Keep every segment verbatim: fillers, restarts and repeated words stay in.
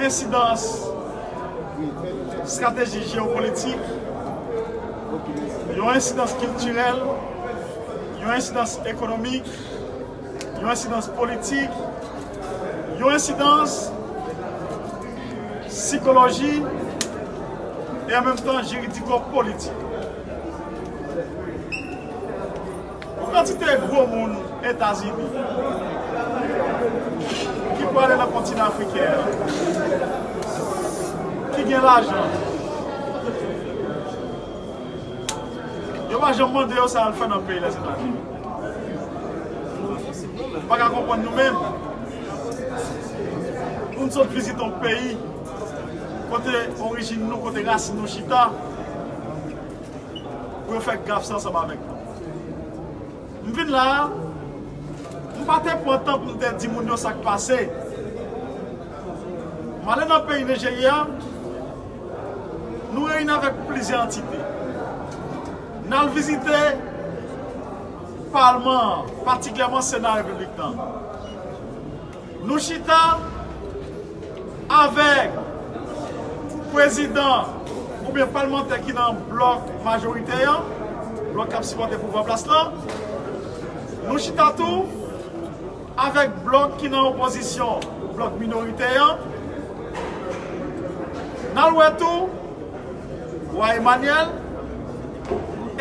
ensidans estrateji jewopolitik, yon ensidans kiltirèl, yon ensidans ekonomik, yon ensidans politik, yon ensidans sikoloji e an menm tan jiridiko-politik. Yon kantite gwo moun Etazini ki prale nan kontinan afriken an, ki gen lajan, yo pa janm mande yo sa y al fè nan peyi Lèzetazini. M pa ka konprann nou menm pou n sot vizite yon peyi kote orijin nou, kote rasin nou chita, pou yo fè gaf sa ansanm avèk nou. M vin la a, m pa te pran tan pou m te di moun yo sa k pase. M ale nan peyi Nijerya, nou reyini avèk plizyè antite. N al vizite palman an, patikilyèman Sena Repiblik lan. Nou chita avèk prezidan oubyen palmantè ki nan blòk majoritè an, blòk k ap sipòte pouvwa an plas la. Nou chita tou avèk blòk ki nan opozisyon, blòk minoritè an. N al wè tou Wa Emmanuel,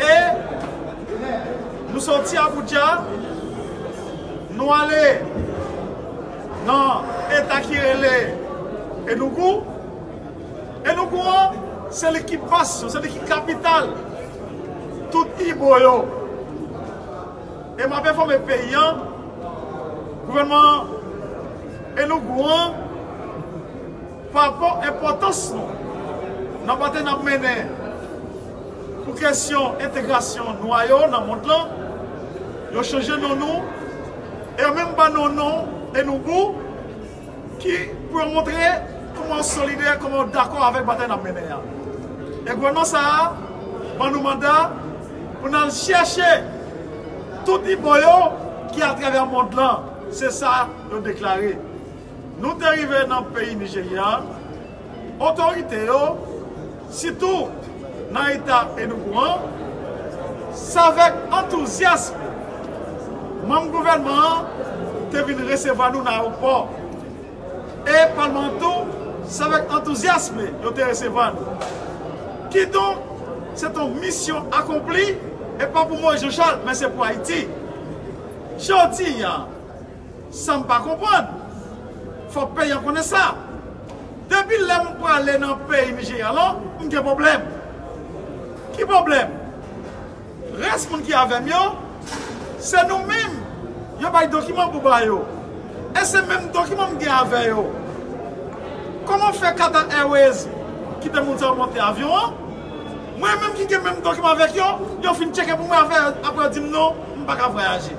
e nou soti Abuja, nou ale nan eta ki rele Enugu. Enugu an, se li ki baz yo, se li ki kapital tout Ibo yo. E m ap enfòme peyi an, gouvènman Enugu an, pa rapò enpòtans nou nan batay n ap mennen pou kesyon entegrasyon nwa yo nan mond lan, yo chanje non nou, e yo menm ba nou non Enugu, ki pou yo montre kòman yo solidè, kòman yo dakò avèk batay n ap mennen an. E gouvènman sa a ban nou manda pou n al chèche tout Ibo yo ki atravè mond lan. Se sa yo deklare. Nou te rive nan peyi Nijerya, otorite yo, sitou nan eta Enugu an, se avèk antouzyasm manm gouvènman an te vin resevwa nou nan ayewopò. E palman an tou, se avèk antouzyasm yo te resevwa nou. Kidonk, se t on misyon akonpli, e pa pou Moyiz Jan Chal, men se pou Ayiti. Jodi a, sa m pa konprann, fòk peyi an konnen sa. Depi lè m prale nan peyi Nijerya lan, m gen pwoblèm. Ki pwoblèm? Rès moun ki avè m yo, se nou menm yo bay dokiman pou ba yo. E se menm dokiman m gen avè yo. Kòman fè Qatar Airways kite moun sa yo monte avyon an? Mwen menm ki gen menm dokiman avèk yo, yo fin tcheke pou mwen avè yo, apre yo di m non, m pa ka vwayaje.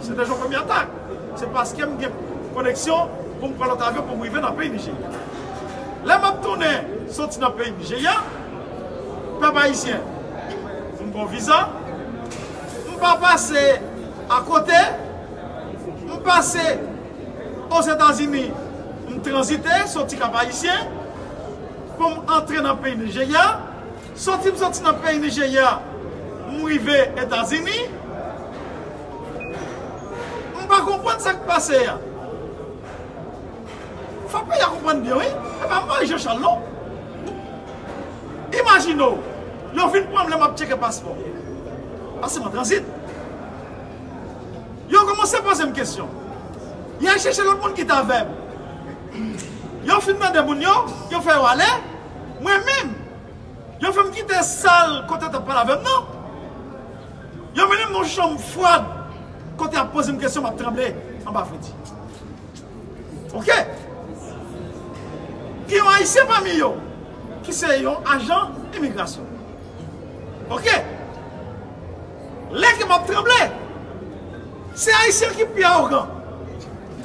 Se deja yon premye atak. Se paske m gen koneksyon pou m pran lòt avyon pou m rive nan peyi Nijerya. Lè m ap tounen soti nan peyi Nijerya, pèp ayisyen, m gen yon viza, m pa pase akote, m pase Ozetazini, m tranzite, soti Kap Ayisyen, pou m antre nan peyi Nijerya. Soti m soti nan peyi Nijerya, m rive Etazini. M pa konprann sa k pase a. Fòk peyi a konprann byen, wi. E pa Moyiz Jan Chal, non. Imajine w, yo vin pran m lè m ap tcheke paspò. Paske m an tranzit. Yo kòmanse poze m kesyon. Yo al chèche lòt moun ki t avè m. Yo fin mande moun yo, yo fè yo ale. Mwen menm, yo fè m kite sal kote yo t ap pale avè m nan. Yo mennen m nan yon chanm fwad kote y ap poze m kesyon, m ap tranble anba fredi. Oke? Gen yon Ayisyen pami yo ki se yon ajan imigrasyon. Oke? Lè ke m ap tranble, se Ayisyen ki pi awogan.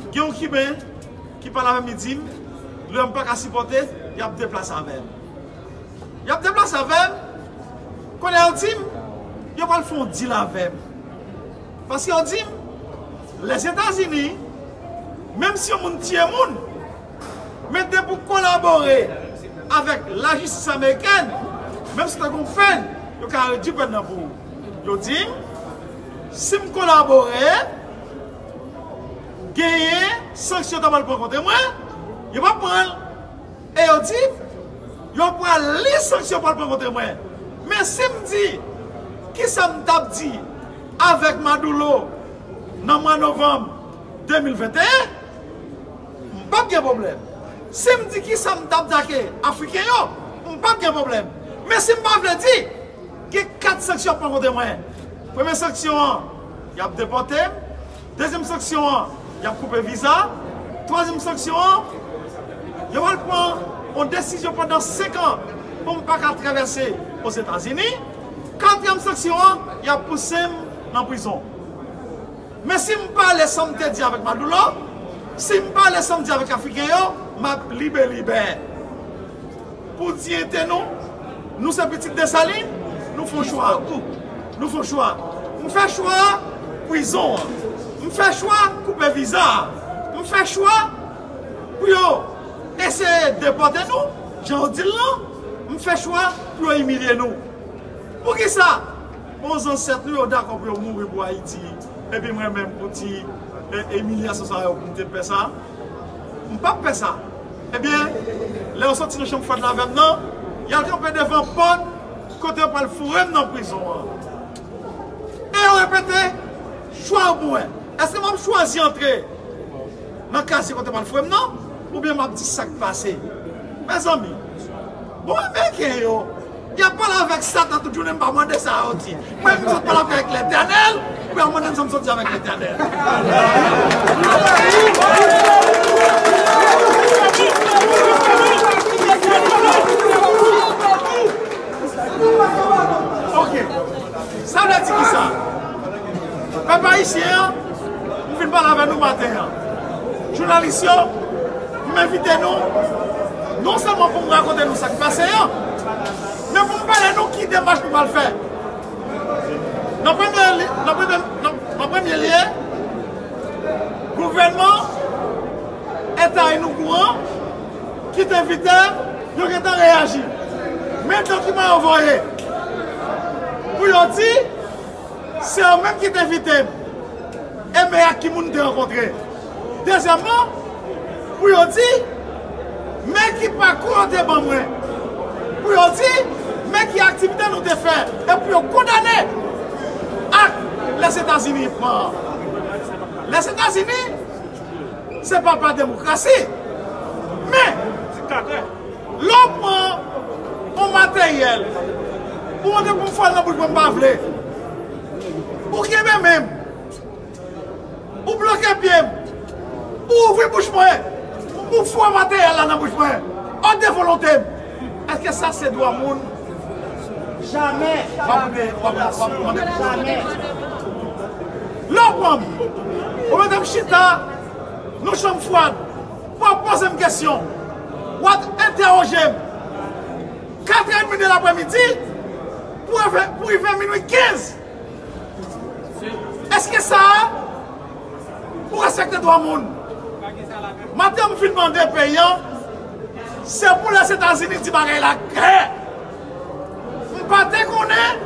Gen yon Kiben ki pale avè m, li di m, lè m pa ka sipòte, y ap deplase avè m. Y ap deplase avè m. Kounye a yo di m, yo pral fè yon deal avè m. Paske yo di m, Lèzetazini, menm si yon moun tiye moun, Men depi w kolabore avèk lajistis amerikèn, menm si w te gen yon pèn, yo ka redui pèn nan pou ou. Yo di m, si m kolabore, genyen sanksyon yo ta pral pran kont mwen, yo p ap pran l. E yo di, yo pral li sanksyon yo pral pran kont mwen. Men si m di, kisa m t ap di avèk Maduro nan mwa novanm de mil venteyen, m p ap gen pwoblèm. Si m di kisa m t ap di ak Afriken yo, m p ap gen pwoblèm. Men si m pa vle di, gen kat sanksyon ap pran kont mwen. Premye sanksyon an, y ap depòte m. Dezyèm sanksyon an, y ap koupe viza. Twazyèm sanksyon an, yo pral pran yon desizyon pandan senk an pou m pa ka travèse Ozetazini. Katriyèm sanksyon an, y ap pouse m nan prizon. Men si m pale sa m te di avèk Maduro, si m pale sa m di avèk Afriken yo, m ap libe libe. Pou diyite nou, nou se pitit Desalin, nou fè yon chwa. Nou fè yon chwa. M fè chwa prizon an. M fè chwa koupe viza a. M fè chwa pou yo eseye depòte nou, jan yo di l lan. M fè chwa pou yo imilye nou. Poukisa? Bon, zansèt nou yo dakò pou yo mouri pou Ayiti. Epi mwen menm pou ti, e, imilyasyon sa yo pou m te fè sa. M p ap fè sa. Ebyen, lè yo soti nan chanm fwad la avè m nan, y al kanpe devan pòt kote yo pral foure m nan prizon an. E yo repete, chwa w pou wè. Èske m ap chwazi antre nan kazye kote yo pral foure m nan? Oubyen m ap di sa k pase? Mezanmi, bon, Ameriken yo, y ap pale avèk Satan tout jounen, m pa mande sa yo di. Mwen menm, m sot pale avèk Letènèl, pou y al mande m sa m sot di avèk Letènèl. Ok. Sa vle di kisa? Pèp ayisyen an, m vin pale avè nou maten an. Jounalis yo, m envite nou, non sèlman pou m rakonte nou sa k pase an, men pou m pale nou ki demach nou pral fè. Nan premye li-, nan premye, nan, nan premye lye, gouvènman Eta Inukouran ki te envite m, yo gentan reyaji. Men dokiman yo voye pou yo di, se yo menm ki te envite m. E men ak ki moun m te rankontre. Dezyèmman, pou yo di, men ki pakou yo te ban mwen. Pou yo di, men ki aktivite nou te fè. E pou yo kondane ak Lèzetazini pran. Lèzetazini, se papa demokrasi. Men, lè w pran yon materyèl, ou montre pou m fè l nan bouch mwen, m pa vle. Ou kenbe men m. Ou bloke pye m. Ou ouvri bouch mwen. Ou fè materyèl la nan bouch mwen. Ot de volonte m. Èske sa se dwa moun? Jamè. W ap mande, w ap, w ap mande. Jamè. Lè w pran m, ou mete m chita nan chanm fwad, w ap poze m kesyon, w ap entèwoje m. Katrè edmi de laprèmidi pou rive, pou rive minui kenz. Èske sa a, ou respekte dwa moun? Maten an, m fin mande peyi an, se pou Lèzetazini di bagay la klè. M pa te konnen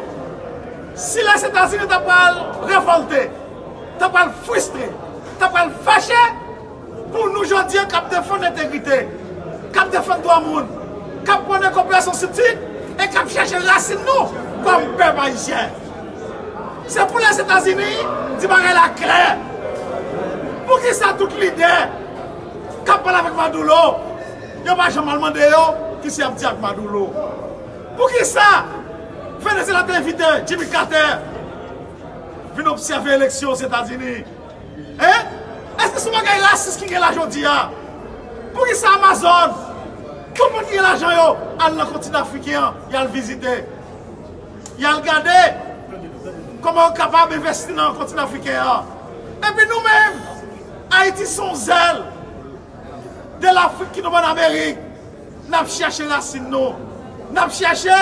si Lèzetazini ta pral revòlte, ta pral fristre, ta pral fache, pou nou jodi an k ap defann entegrite, k ap defann dwa moun, k ap pwone koperasyon sou tit e k ap chèche rasin nou kòm pèp ayisyen. Se pou Lèzetazini di bagay la klè. Poukisa tout lidè k ap pale avèk Maduro, yo pa janm al mande yo kisa y ap di ak Maduro? Poukisa Venezyela te envite Jimmy Carter vin obsève eleksyon Ozetazini? Hein? Èske se yon bagay rasis ki gen la jodi a? Poukisa Amazon, tout moun ki gen lajan yo, al nan kontinan afriken an, y al vizite, y al gade kòman yo kapab envesti nan kontinan afriken an? Epi nou menm, Ayiti se yon zèl de Lafrik ki tonbe ann Amerik. N ap chèche rasin nou. N ap chèche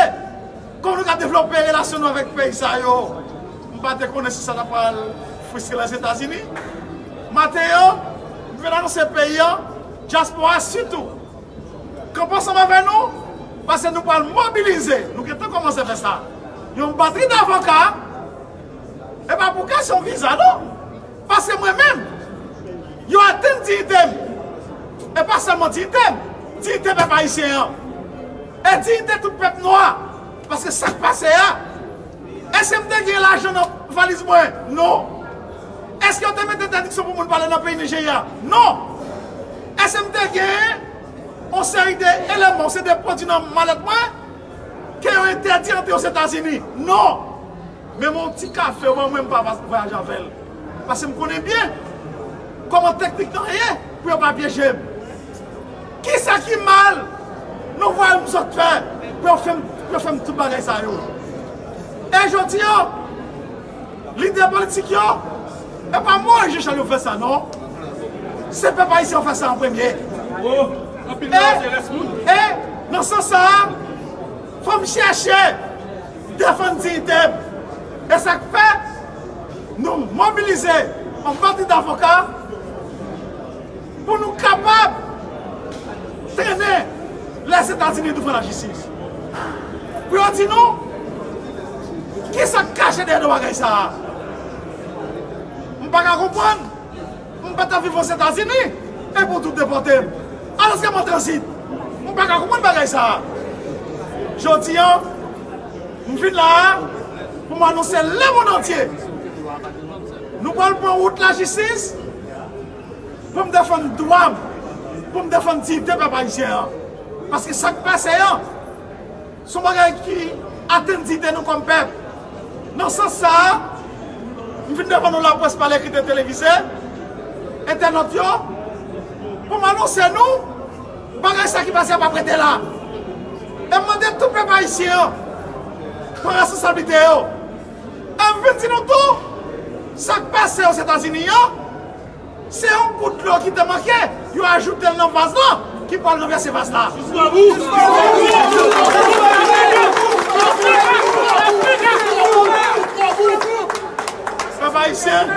kòman nou ka devlope relasyon nou avèk peyi sa yo. M pa te konnen si sa ta pral fristre Lèzetazini. Maten an, m vin anonse peyi an, dyaspora sitou, Kanpe ansanm avè nou, paske nou pral mobilize, nou gentan kòmanse fè sa. Yon batri davoka, e pa pou kesyon viza non, paske mwen menm, yo atenn diyite m, e pa sèlman diyite m, diyite pèp ayisyen an, e diyite tout pèp nwa, paske sa k pase a, èske m te gen lajan nan valiz mwen? Non. Èske yo te mete entèdiksyon pou moun pale nan peyi Nijerya? Non. Èske m te gen yon seri de eleman, yon seri de pwodui nan malèt mwen ke yo entèdi antre Ozetazini? Non. Men yon ti kafe, ou ban mwen, m pa vwayaje avè l. Paske m konnen byen kòman teknik lan ye pou yo pa pyeje m. Kisa ki mal nou vwayou m sot fè pou yo fè m, pou yo fè m tout bagay sa yo? E jodi a, lidè politik yo, e pa Moyiz Jan Chal yo fè sa non. Se pèp ayisyen yo fè sa an premye. E, e nan sans sa a, fò m chèche defann diyite m. E sa k fè nou mobilize yon batri davoka pou nou kapab trennen Lèzetazini douvan lajistis. Pou yo di nou, kisa k kache dèyè de bagay sa a? M pa ka konprann. M pa t ap viv Ozetazini, epi w tou depòte m. Alòske m an tranzit. M pa ka konprann bagay sa a. Jodi a, m vin la a pou m anonse lemonn antye. Nou pral pran wout lajistis pou m defann dwa m, pou m defann diyite pèp ayisyen an. Paske sa k pase an, se yon bagay ki atenn diyite nou kòm pèp. Nan sans sa a, m vin devan nou laprès pa lekri, televize, entènot yo, pou m anonse nou bagay sa ki pase a p ap rete la. E m mande tout pèp ayisyen an pran responsablite yo. E m vin di nou tou, sa k pase Ozetazini an, se yon gout dlo ki te manke, yo ajoute l nan vaz lan, ki pral ranvèse vaz la. Pèp ayisyen,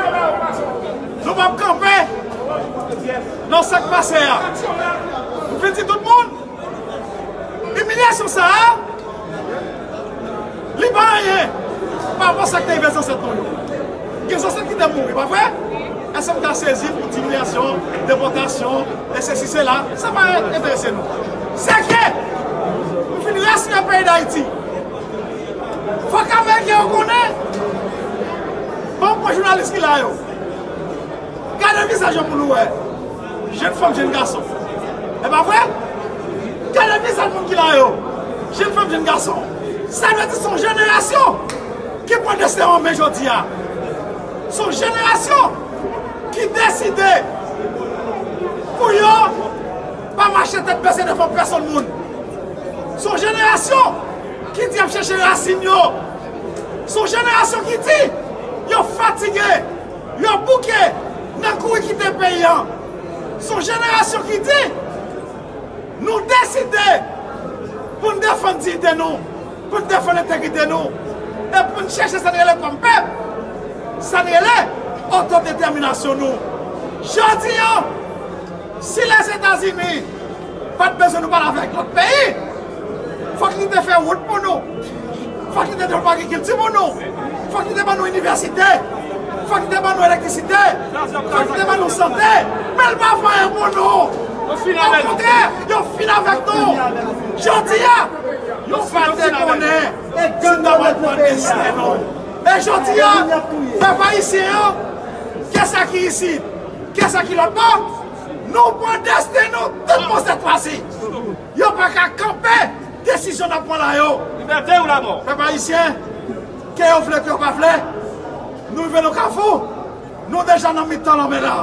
nou p ap kanpe nan sa k pase a. M vin di tout moun, imilyasyon sa a, li pa anyen pa rapò sa k te rive zansèt nou yo. Gen zansèt ki te mouri, pa vre? Èske m ka sezi pou imilyasyon, depòtasyon, e sesi, sela? Sa pa enterese nou. Se ke m fin respè peyi Dayiti. Fòk ameriken yo konnen, ban m pran jounalis ki la yo. Gade vizaj yon moun ou wè. Jèn fanm, jèn gason. E pa vre? Gade vizaj moun ki la yo. Jèn fanm, jèn gason. Sa vle di se yon jenerasyon ki pran desten an men jodi a. Se yon jenerasyon ki deside pou yo pa mache tèt bese devan pèsonn moun. Se yon jenerasyon ki di y ap chèche rasin yo. Se yon jenerasyon ki di yo fatige, yo bouke nan kouri kite peyi an. Se yon jenerasyon ki di nou deside pou n defann diyite nou, pou n defann entegrite nou, e pou n chèche sa n rele kòm pèp, sa n rele otodetèminasyon nou. Jodi a, si Lèzetazini pa t bezwen nou pale avèk lòt peyi, fòk li te fè wout pou nou. Fòk li te devlope agrikilti pou nou. Fòk li te ban nou inivèsite. Fòk li te ban nou elektrisite. Fòk li te ban nou sante. Men l pa fè anyen pou nou. Okontrè, yo fin avèk nou. Jodi a, nou pa te konnen si n ta pral pran desten nou. E jodi a, pèp ayisyen an, kisa ki isit? Kisa ki lòt bò? Nou pran desten nou tout bon sèt fwa si. Yo pa ka kanpe desizyon n ap pran la yo. Libète ou lamò. Pèp ayisyen, ke yo vle, ke yo pa vle, nou rive nan kafou. Nou deja nan mitan lanmè la.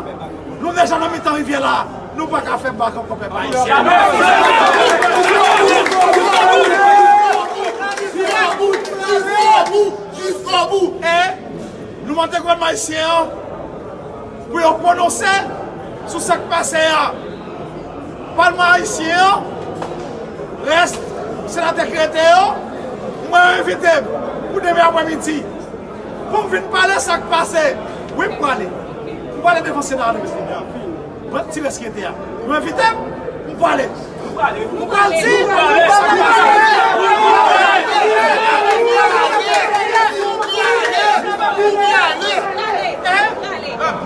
Nou deja nan mitan rivyè la. Nou pa ka fè bak ankò, pèp ayisyen. E nou mande gouvènman ayisyen an pou yo pwononse sou sa k pase a. Palman ayisyen an, rès senatè ki rete yo, mwen yo envite m pou demen aprèmidi pou m vin pale sa k pase. Wi, m prale. M prale devan Sena a, demen Sena a. Mwen ti rès ki rete a. Yo envite m, m prale. Ou pral di sa k pase.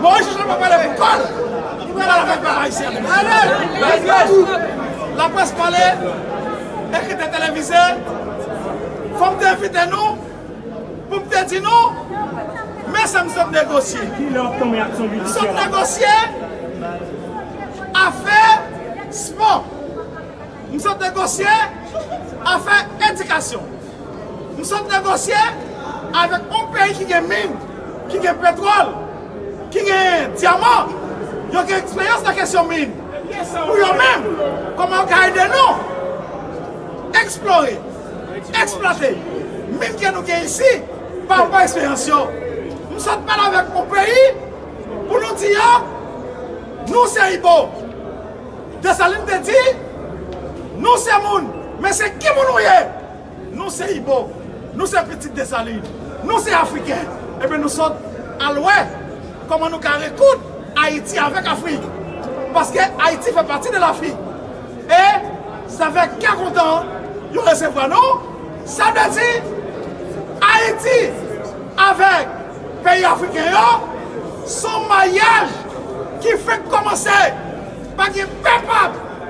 Moyiz Jean Charles pa pale pou kò l. Li pral avèk pèp ayisyen. Laprès pale, ekri te televize, fò m te envite nou pou m te di nou, men sa m sot negosye. M sot negosye afè spò. M sot negosye afè edikasyon. M sot negosye avèk yon peyi ki gen min, ki gen petwòl, ki gen dyaman. Yo gen eksperyans nan kesyon min. Pou yo menm, kòman yo ka ede nou eksplore, eksplwate min ke nou gen isi pa rapò eksperyans yo. M sot pale avèk yon peyi pou nou di yo, nou se Ibo. Desalin te di, nou se moun, men se ki moun ou ye? Nou se Ibo, nou se pitit Desalin, nou se Afriken. Ebyen nou sot al wè kòman nou ka rekoud Ayiti avèk Afrik. Paske Ayiti fè pati de Lafrik. E se avèk kè kontan yo resevwa nou. Sa vle di Ayiti avèk peyi afriken yo, se yon maryaj ki fenk kòmanse. Pa gen pèp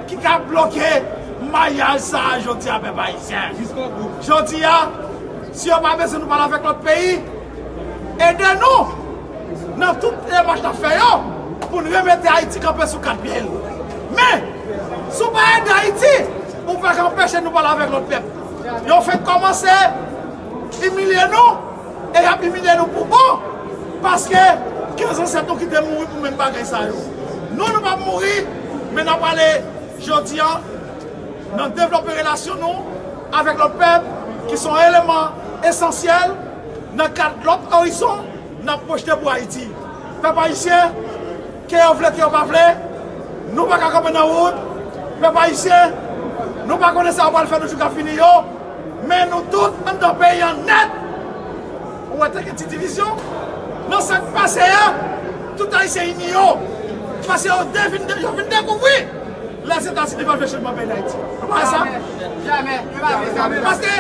ki ka bloke maryaj sa a jodi a, pèp ayisyen. Jodi a, si yo pa bezwen nou pale avèk lòt peyi, ede nou nan tout demach n ap fè yo pou n remete Ayiti kanpe sou kat pye l. Men, si w pa ede Ayiti, ou pa ka anpeche nou pale avèk lòt pèp. Yo fenk kòmanse imilye nou, e y ap imilye nou pou bon, paske gen zansèt nou ki te mouri pou menm bagay sa yo. Nou, nou p ap mouri, men n ap ale jodi a nan devlope relasyon nou avèk lòt pèp ki se yon eleman esansyèl nan kad lòt orizon n ap pwojte pou Ayiti. Pèp ayisyen, ke yo vle, ke yo pa vle, nou pa ka kanpe nan wout. Pèp ayisyen, nou pa konnen sa yo pral fè nan jou k ap vini yo, men nou tout anndan peyi a nèt. Ou wè te gen ti divizyon nan sa k pase a, tout Ayisyen ini yo, paske yo de- vin de- yo vin dekouvri Lèzetazini pa vle chanjman peyi Dayiti. Nou pa wè sa? Paske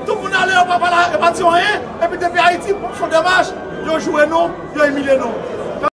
tout moun ale, yo pa pale, yo pa di anyen, epi depi Ayiti fè demach, yo joure nou, yo imilye nou.